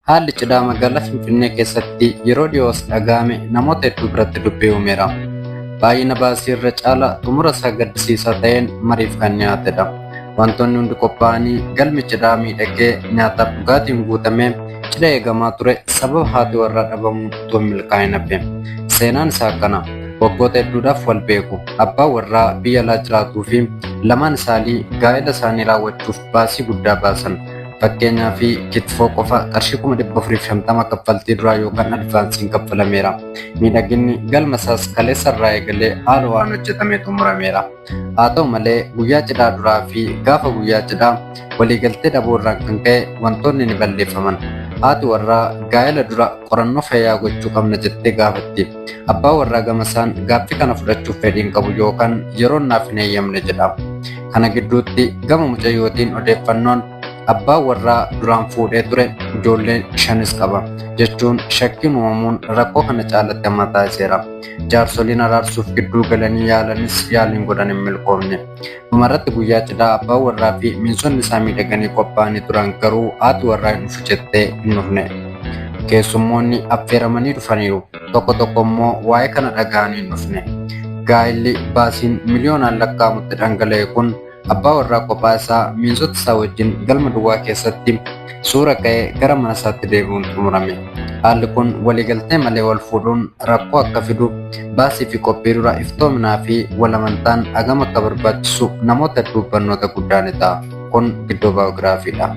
Haalli cidhaa magaalaa Finfinnee keessatti yeroo dhiyoos dhaga'ame namoota hedduu biratti dubbii uumeera. Baay'ina baasii irra caala xumura isaa gaddisiisaa ta'een mariif kan dhiyaatedha. Wantoonni hundi qophaa'anii galmi cidhaa miidhagee nyaataaf dhugaatiin guutamee cidha eegamaa ture sababa haati warraa dhabamuun utuu hin milkaa'in hafe. Seenaan isaa akkana. Waggoota hedduudhaaf wal beeku. Abbaan warraa biyya alaa jiraatuu fi lamaan isaanii gaa'ela isaanii raawwachuuf baasii guddaa baasan. Fakkeenyaaf kitfoo qofa qarshii 450,000 kaffaltii duraa yookaan advaansiin kaffalameera. Miidhaginni galma isaas kaleessa irraa eegalee haala waan hojjetamee xumurameera. Haa ta'u malee guyyaa cidhaa duraa fi gaafa guyyaa cidhaa waliigaltee dhabuu irraan kan ka'e wantoonni ni balleeffaman. Haati warraa gaa'ela dura qorannoo fayyaa gochuu qabna jettee gaafatti. Abbaan warraa gama isaan gaaffii kana fudhachuuf fedhii hin qabu yookaan yeroon naaf hin eeyyamne jedha. Kana gidduutti gama mucayyootiin odeeffannoon abbaan warraa duraan fuudhee ture ijoollee shanis qaba jechuun shakkiin uumamuun rakkoo kana caalatti hamaa taasiseera. Jaarsoliin araarsuuf gidduu galanii yaalanis yaaliin godhan hin milkoofne. Dhumarratti guyyaa cidhaa abbaan warraa fi miinsonni isaa miidhaganii qophaa'anii turan garuu haati warraa hin dhufu jettee hin dhufne. Keessummoonni affeeramanii dhufaniiru. Tokko tokko immoo waa'ee kana dhaga'anii hin dhufne. Gaa'illi baasiin miliyoonaan lakkaa'amutti dhangala'e kun abbaa warraa kophaa isaa miinsota isaa wajjin galma duwwaa keessatti suura ka'ee gara mana isaatti deebi'uun xumurame. Haalli kun waliigaltee malee wal fuudhuun rakkoo akka fidu, baasii fi qophii dura iftoominaa fi wal amantaan hagam akka barbaachisu namoota hedduuf barnoota guddaa ni ta'a. Kun Giddoo Baayogiraafiidha.